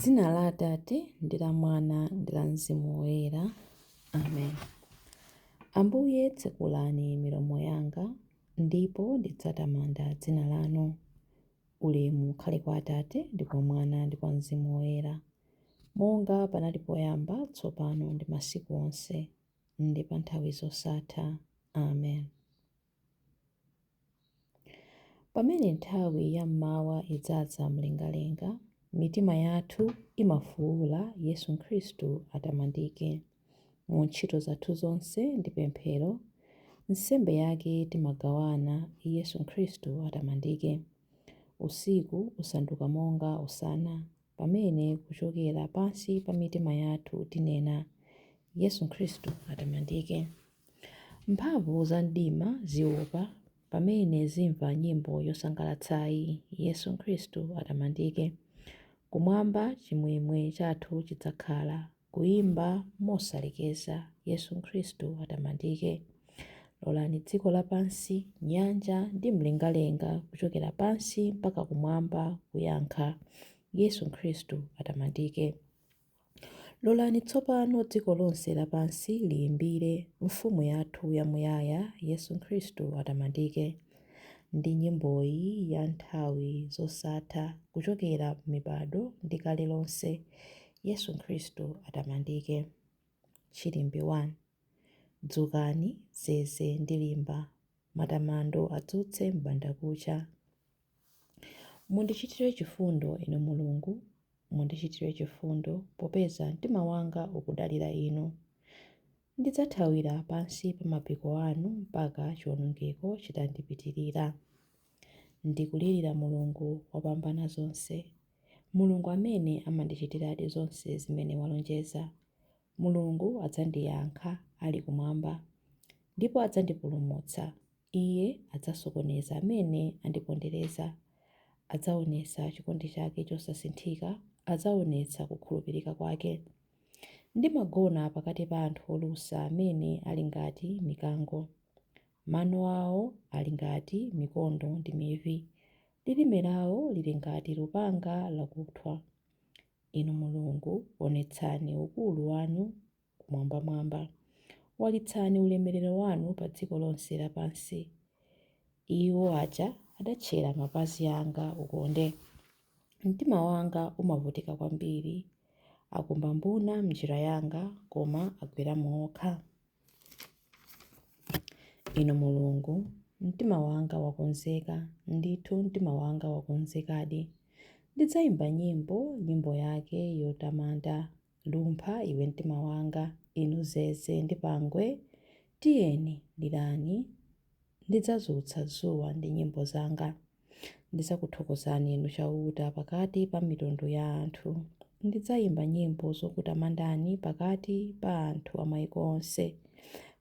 M'dzina la Atate ndi la Mwana ndi la Mzimu Woyera. Amen. Ambuye tsekulani milomo yanga, ndipo ndidzatamanda dzina lanu. Ulemu ukhale kwa Atate ndi kwa Mwana ndi kwa Mzimu Woyera, monga panali poyamba, tsopano ndi masiku onse, ndi pa nthawi zosatha. Amen. Pamene nthawi ya m'mawa idzaza mlengalenga, mitima yathu imafuwula Yesu Khristu atamandike. Mu ntchito zathu zonse ndi pemphero, nsembe yake timagawana Yesu Khristu atamandike. Usiku usanduka monga usana, pamene kuchokera pansi pa mitima yathu tinena, Yesu Khristu atamandike. Mphamvu za mdima ziopa pamene zimva nyimbo yosangalatsayi, Yesu Khristu atamandike. Kumwamba chimwemwe chathu chidzakhala, kuimba mosalekeza, Yesu Khristu atamandike. Lolani dziko lapansi, nyanja ndi mlengalenga kuchokera pansi mpaka kumwamba kuyankha, Yesu Khristu atamandike. Lolani tsopano dziko lonse lapansi liyimbire Mfumu yathu yamuyaya, Yesu Khristu atamandike. Ndi nyimboyi ya nthawi zosatha kuchokera m'mibado ndi kale lonse, Yesu Khristu atamandike. Chilimbi 1. Dzukani, zeze ndi limba, matamando adzutse m'bandakucha. Mundichitire chifundo, Inu Mulungu, mundichitire chifundo, popeza mtima wanga ukudalira Inu. Ndidzathawira pansi pa mapiko anu mpaka chiwonongeko chitandipitirira. Ndikulirira Mulungu Wopambanazonse, Mulungu amene amandichitiradi zonse zimene walonjeza. Mulungu adzandiyankha ali kumwamba, ndipo adzandipulumutsa. Iye adzasokoneza amene andipondereza. Adzaonetsa chikondi chake chosasinthika, adzaonetsa kukhulupirika kwake. Ndimagona pakati pa anthu olusa amene ali ngati mikango. Mano awo ali ngati mikondo ndi mivi. Lilime lawo lili ngati lupanga lakuthwa. Inu Mulungu, onetsani ukulu wanu kumwambamwamba. Walitsani ulemerero wanu pa dziko lonse lapansi. Iwo aja adatchera mapazi anga ukonde. Mtima wanga umavutika kwambiri. Akumba mbuna m'njira yanga, koma agweramo okha. Inu Mulungu, mtima wanga wakonzeka, ndithu mtima wanga wakonzekadi. Ndidzaimba nyimbo, nyimbo yake yotamanda. Lumpha iwe mtima wanga, inu zeze ndi pangwe, tiyeni, lirani. Ndidzadzutsa dzuwa ndi nyimbo zanga. Ndidzakuthokozani Inu Chauta pakati pa mitundu ya anthu. Ndidzaimba nyimbo zokutamandani pakati pa anthu a maiko onse.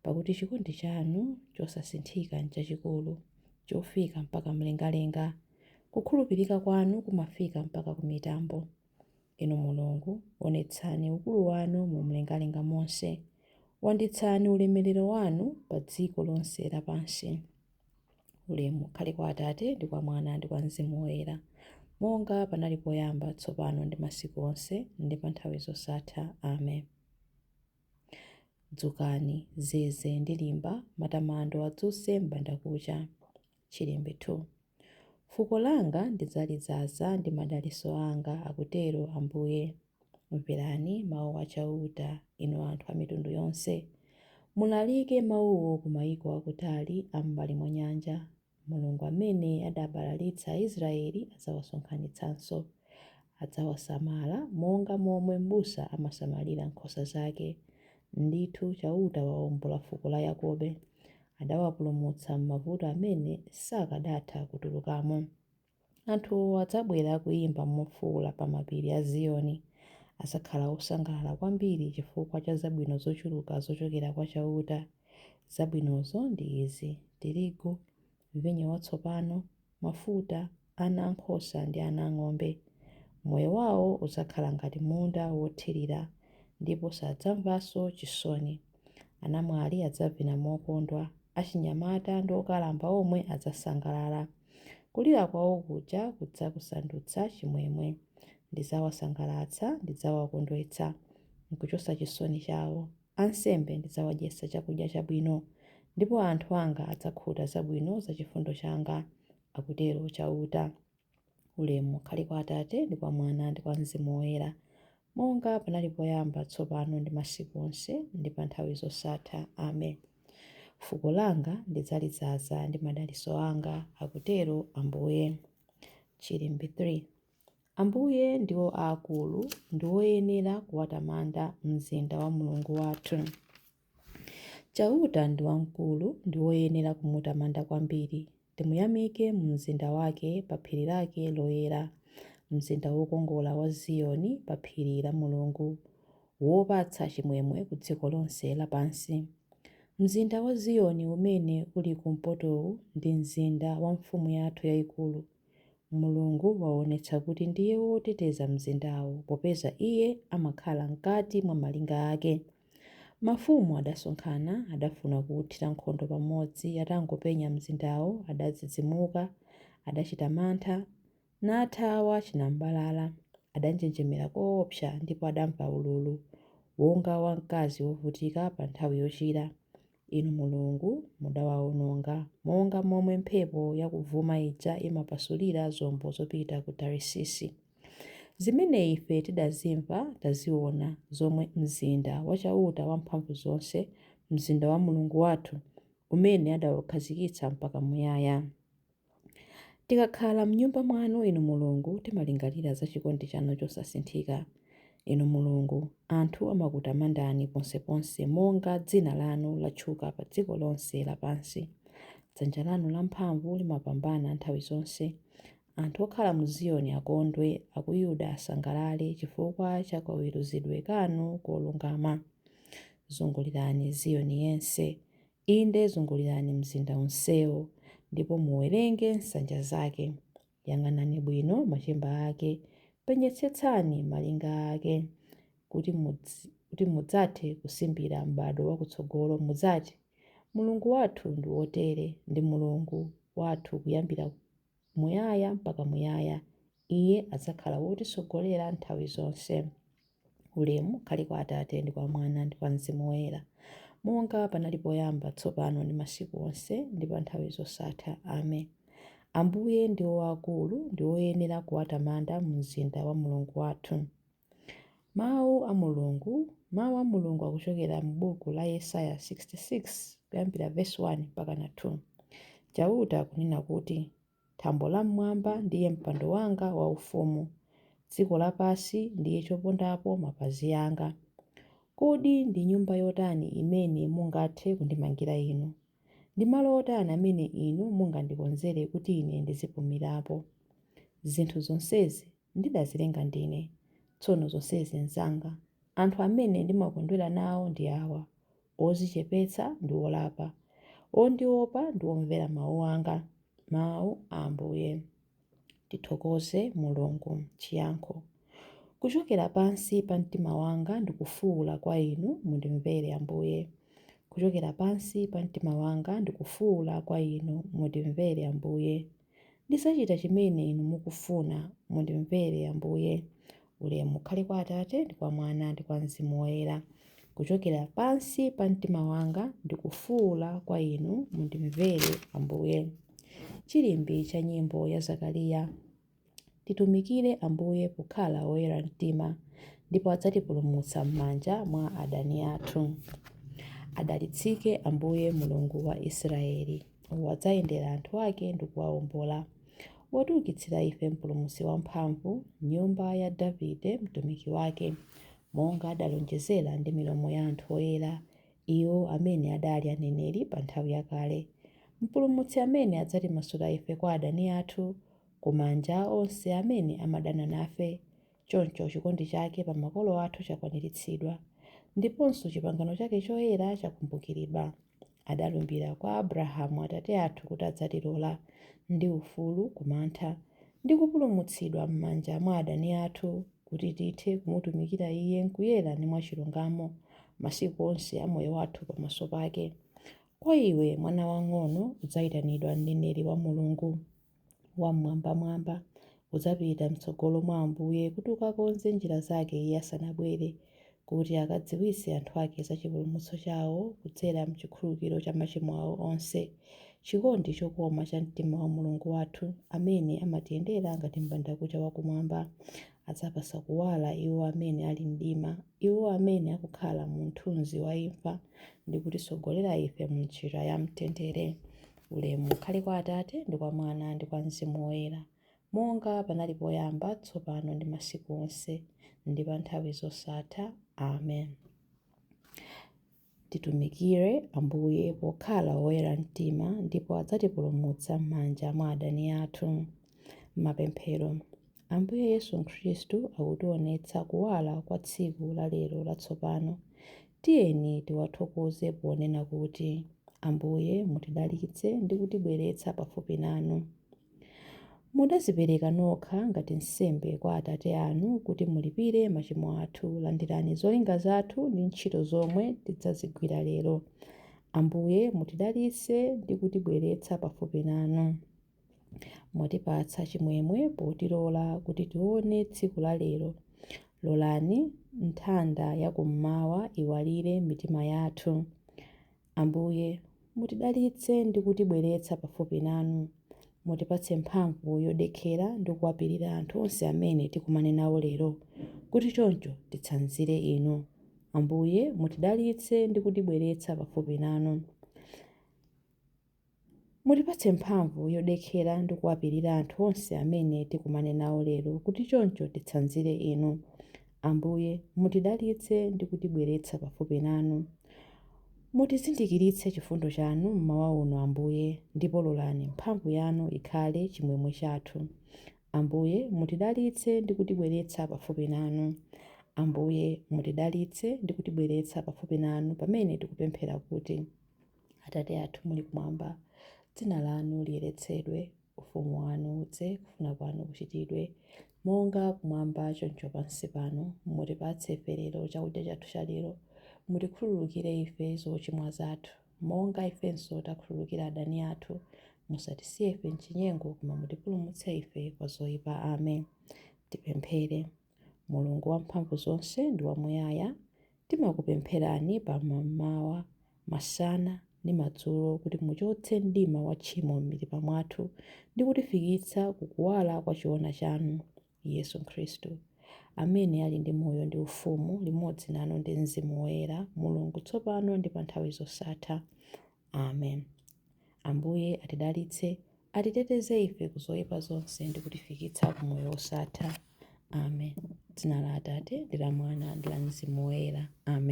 Pakuti chikondi chanu chosasinthika nchachikulu, chofika mpaka mlengalenga. Kukhulupirika kwanu kumafika mpaka ku mitambo. Inu Mulungu, onetsani ukulu wanu mu mlengalenga monse. Wanditsani ulemerero wanu pa dziko lonse lapansi. Ulemu ukhale kwa Atate ndi kwa Mwana ndi kwa Mzimu Woyera, monga panali poyamba, tsopano ndi masiku onse, ndi pa nthawi zosatha. Amen. Dzukani, zeze ndi limba, matamando adzutse m'bandakucha. Chilimbi 2. Fuko langa ndidzalidzaza ndi madalitso anga, akutero Ambuye. Mverani mau a Chauta, inu anthu a mitundu yonse. Mulalike mauwo ku maiko akutali a m'mbali mwa nyanja. Mulungu amene adabalalitsa Aisraele adzawasonkhanitsanso. Adzawasamala monga momwe mbusa amasamalira nkhosa zake. Ndithu Chauta waombola fuko la Yakobe. Adawapulumutsa m'mavuto amene sakadatha kutulukamo. Anthuwo adzabwera akuimba mofuula pa mapiri a Ziyoni. Adzakhala osangalala kwambiri chifukwa cha zabwino zochuluka zochokera kwa Chauta. Zabwinozo ndi izi: tirigu, vinyo watsopano, mafuta, ana ankhosa ndi ana ang'ombe. Moyo wao udzakhala ngati munda wothirira, ndipo sadzamvanso chisoni. Anamwali adzavina mokondwa, achinyamata ndi okalamba omwe adzasangalala. Kulira kwao kuja kudzakusandutsa chimwemwe. Ndidzawasangalatsa, ndidzawakondwetsa, nkuchotsa chisoni chawo. Ansembe ndidzawadyetsa chakudya chabwino, ndipo anthu anga adzakhuta zabwino za chifundo changa, akutero Chauta. Ulemu ukhale kwa Atate, ndi kwa Mwana, ndi kwa Mzimu Woyera, monga panali poyamba, tsopano ndi masiku onse, ndi pa nthawi zosatha. Amen. Fuko langa ndidzalidzaza ndi madalitso anga, akutero Ambuye. Chilimbi 3. Ambuye ndiwo aakulu, ndi woyenera kuwatamanda mzinda wa Mulungu wathu. Chauta ndi wamkulu, ndi woyenera kumutamanda kwambiri. Timuyamike mu mzinda wake, pa phiri lake loyera, mzinda wokongola wa Ziyoni, pa phiri la Mulungu, wopatsa chimwemwe ku dziko lonse lapansi. Mzinda wa Ziyoni umene uli kumpotowu ndi mzinda wa mfumu yathu yayikulu. Mulungu waonetsa kuti ndiye woteteza mzindawo, popeza Iye amakhala m'kati mwa malinga ake. Mafumu adasonkhana, adafuna kuwuthira nkhondo pamodzi. Atangopenya mzindawo, adadzidzimuka, adachita mantha, nathawa chinambalala. Adanjenjemera koopsa ndipo adamva ululu, wonga wa mkazi wovutika pa nthawi yochira. Inu Mulungu mudawaononga, monga momwe mphepo yakuvuma ija imapasulira zombo zopita ku Tarisisi. Zimene ife tidazimva taziona, zomwe mzinda wa Chauta Wamphamvuzonse, mzinda wa Mulungu wathu, umene adawukhazikitsa mpaka muyaya. Tikakhala m'nyumba mwanu, Inu Mulungu, timalingalira za chikondi chanu chosasinthika. Inu Mulungu, anthu amakutamandani ponseponse monga dzina lanu latchuka pa dziko lonse lapansi. Dzanja lanu lamphamvu limapambana nthawi zonse. Anthu okhala mu Ziyoni akondwe, a ku Yuda asangalale chifukwa cha kaweruzidwe kanu kolungama. Zungulirani Ziyoni yense, inde zungulirani mzinda wonsewo, ndipo muwerenge nsanja zake. Yang'anani bwino machemba ake, penyetsetsani malinga ake, kuti mudzathe kusimbira m'bado wakutsogolo mudzati, Mulungu wathu ndi wotere, ndi Mulungu wathu kuyambira muyaya mpaka muyaya. Iye adzakhala wotitsogolera nthawi zonse. Ulemu ukhale kwa Atate ndi kwa Mwana ndi kwa Mzimu Woyera, monga panali poyamba, tsopano ndi masiku onse, ndi pa nthawi zosatha. Amen. Ambuye ndi woakulu, ndi woyenera kuwatamanda mu mzinda wa Mulungu wathu. Mawu a Mulungu. Mawu a Mulungu akuchokera m'buku la Yesaya 66 kuyambira verse 1 mpaka na 2. Chauta akunena kuti, thambo lam'mwamba ndiye mpando wanga waufumu, dziko lapansi ndiye chopondapo mapazi anga. Kodi ndi nyumba yotani imene mungathe kundimangira inu? Ndi malo otani amene inu mungandikonzere kuti ine ndizipumirapo? Zinthu zonsezi ndidazilenga ndine, tsono zonsezi nzanga. Anthu amene ndimakondwera nawo ndi awa, odzichepetsa ndi olapa, ondiopa ndi omvera mawu anga. Mawu a Ambuye. Tithokoze Mulungu. Chiyankho. Kuchokera pansi pa mtima wanga ndikufuwula kwa inu, mundimvere Ambuye. Kuchokera pansi pa mtima wanga ndikufuwula kwa inu, mundimvere Ambuye. Ndidzachita chimene inu mukufuna, mundimvere Ambuye. Ulemu ukhale kwa Atate ndi kwa Mwana ndi kwa Mzimu Woyera. Kuchokera pansi pa mtima wanga ndikufuwula kwa inu, mundimvere Ambuye. Chilimbi cha nyimbo ya Zakariya. Titumikire Ambuye pokhala woyera mtima, ndipo adzatipulumutsa m'manja mwa adani athu. Adalitsike Ambuye Mulungu wa Israeli, wadzayendera anthu ake ndi kuwawombola. Watiukitsira ife mpulumutsi wamphamvu, nyumba ya Davide mtumiki wake, monga adalonjezera ndi milomo ya anthu oyera, iwo amene adali aneneri pa nthawi yakale. Mpulumutsi amene adzatimasula ife kwa adani athu, ku manja a onse amene amadana nafe. Choncho chikondi chake pa makolo athu chakwaniritsidwa, ndiponso chipangano chake choyera chakumbukiridwa. Adalumbira kwa Abrahamu atate athu kuti adzatilola ndi ufulu kumantha, ndi kupulumutsidwa m'manja mwa adani athu, kuti tithe kumutumikira Iye m'kuyera ndi mwachilungamo masiku onse a moyo wathu pamaso pake. Kwa iwe, mwana wang'ono, udzayitanidwa mneneri wa Mulungu Wam'mwambamwamba. Udzapita m'tsogolo mwa Ambuye kuti ukakonze njira zake Iye asanabwere, kuti akadziwitse anthu ake za chipulumutso chawo kudzera m'chikhululukiro cha machimo awo onse. Chikondi chokoma cha mtima wa Mulungu wathu, amene amatiyendera ngati m'bandakucha wakumwamba, adzapatsa kuwala iwo amene ali m'mdima, iwo amene akukhala mu mthunzi wa imfa, ndi kutitsogolera ife m'njira ya mtendere. Ulemu ukhale kwa Atate, ndi kwa Mwana, ndi kwa Mzimu Woyera, monga panali poyamba, tsopano ndi masiku onse, ndi pa nthawi zosatha. Amen. Titumikire Ambuye pokhala oyera mtima, ndipo adzatipulumutsa m'manja mwa adani athu. Mapemphero. Ambuye Yesu Khristu akutionetsa kuwala kwa tsiku la lero latsopano. Tiyeni tiwathokoze ponena kuti, Ambuye mutidalitse ndi kutibweretsa pafupi nanu. Mudadzipereka nokha ngati nsembe kwa Atate anu kuti mulipire machimo athu. Landirani zolinga zathu ndi ntchito zomwe tidzazigwira lero. Ambuye mutidalitse ndi kutibweretsa pafupi nanu. Mwatipatsa chimwemwe potilola kuti tione tsiku la lero. Lolani nthanda yakummawa iwalire mitima yathu. Ambuye mutidalitse ndi kutibweretsa pafupi nanu. Mutipatse mphamvu yodekhera ndi kuwapirira anthu onse amene tikumane nawo lero, kuti choncho titsanzire inu. Ambuye mutidalitse ndi kutibweretsa pafupi nanu. Mutipatse mphamvu yodekhera ndi kuwapirira anthu onse amene tikumane nawo lero, kuti choncho titsanzire inu. Ambuye mutidalitse ndi kutibweretsa pafupi nanu. Mutizindikiritse chifundo chanu mmawa uno Ambuye, ndipo lolani mphamvu yanu ikhale chimwemwe chathu. Ambuye mutidalitse ndi kutibweretsa pafupi nanu. Ambuye mutidalitse ndi kutibweretsa pafupi nanu pamene tikupemphera kuti, Atate athu muli kumwamba, dzina lanu liyeretsedwe, ufumu wanu udze, kufuna kwanu kuchitidwe, monga kumwamba choncho pansi pano. Mutipatse ife lero chakudya chathu cha lero. Mutikhululukire ife zochimwa zathu, monga ifenso takhululukira adani athu. Musatisiye ife m'chinyengo, koma mutipulumutse ife kwa zoyipa. Amen. Tipemphere. Mulungu wamphamvu zonse ndi wamuyaya, timakupempherani pa mammawa, masana ndi madzulo kuti muchotse mdima wa tchimo m'mitima mwathu ndi kutifikitsa kukuwala kwa chiona chanu, Yesu Khristu, amene ali ndi moyo ndi ufumu limodzi nanu ndi Mzimu Woyera, Mulungu tsopano ndi pa nthawi zosatha. Amen. Ambuye atidalitse, atiteteze ife ku zoyipa zonse ndi kutifikitsa ku moyo wosatha. Amen. Dzina la Atate ndi la Mwana ndi la Mzimu Woyera. Amen.